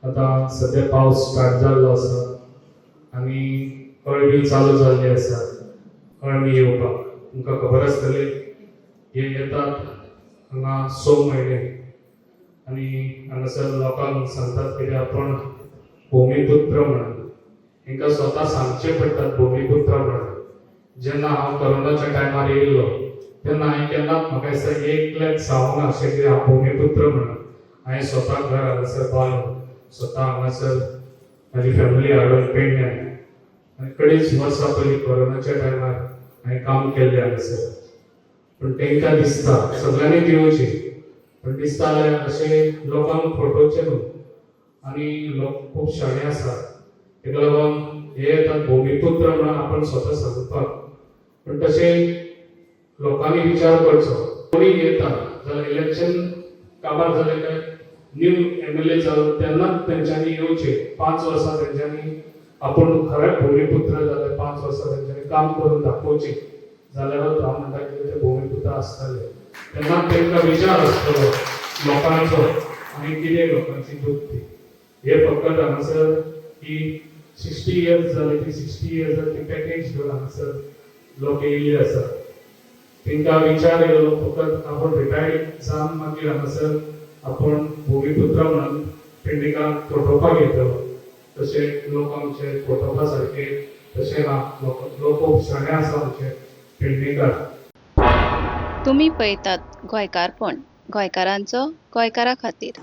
आतां सद्या पावस स्टार्ट जाल्लो आसा आनी अळमी चालू जाल्ली आसा. अळमी येवपाक तुमकां खबर आसतली, हे येतात हांगा 6 म्हयने आनी हांगासर लोकांक सांगतात कितें आपूण भुमीपुत्र म्हणून. तांकां स्वता सांगचें पडटात भुमीपुत्र म्हणून. जेन्ना हांव कोरोनाच्या टायमार येयल्लो तेन्ना हांवें केन्नाच, म्हाका दिसता, एकल्याक सांगूंक अशें की हांव भुमीपुत्र म्हणून. हांवें स्वता घर हांगासर बांदून स्वता हांगासर म्हाजी फॅमिली हाडून पेडण्यां आनी अडीच वर्सां पयलीं कोरोनाच्या टायमार हांवें काम केल्लें हांगासर. पूण तांकां दिसता सगळ्यांनी दिवची, पूण दिसता जाल्यार अशें लोकांक फटोवचें न्हू आनी लोक खूब शाणे आसात. ताका लागून हे येतात भुमीपुत्र म्हणून आपण स्वता सांगपाक, पूण तशें लोकांनी विचार करचो. कोणी येता जाल्यार इलेक्शन काबार जालें काय न्यू एमएलए जालो तेन्नाच तेंच्यांनी येवचें. 5 वर्सां तेंच्यांनी आपूण खरें भुमीपुत्र जाल्यार 5 वर्सां तेंच्यांनी काम करून दाखोवचें, जाल्यारूच हांव म्हणटा की ते भुमीपुत्र आसतले. तेन्नाच तांकां विचार आसतलो लोकांचो आनी कितें लोकांची दुखती. हे फकत हांगासर की 60 इयर्स जाले ती 60 इयर्स ती पॅकेज घेवन हांगासर लोक येयल्ले आसा. तांकां विचार येयलो फकत आपूण रिटायर्ड जावन मागीर हांगासर आपूण भुमीपुत्र म्हणून पेडणेकारांक फटोवपाक येतलो. तशें लोक आमचे फटोवपा सारके तशें ना. लोक लोक खूब शाणे आसा आमचे पेडणेकार. तुमी पळयतात गोंयकारपण, गोंयकारांचो गोंयकारा खातीर.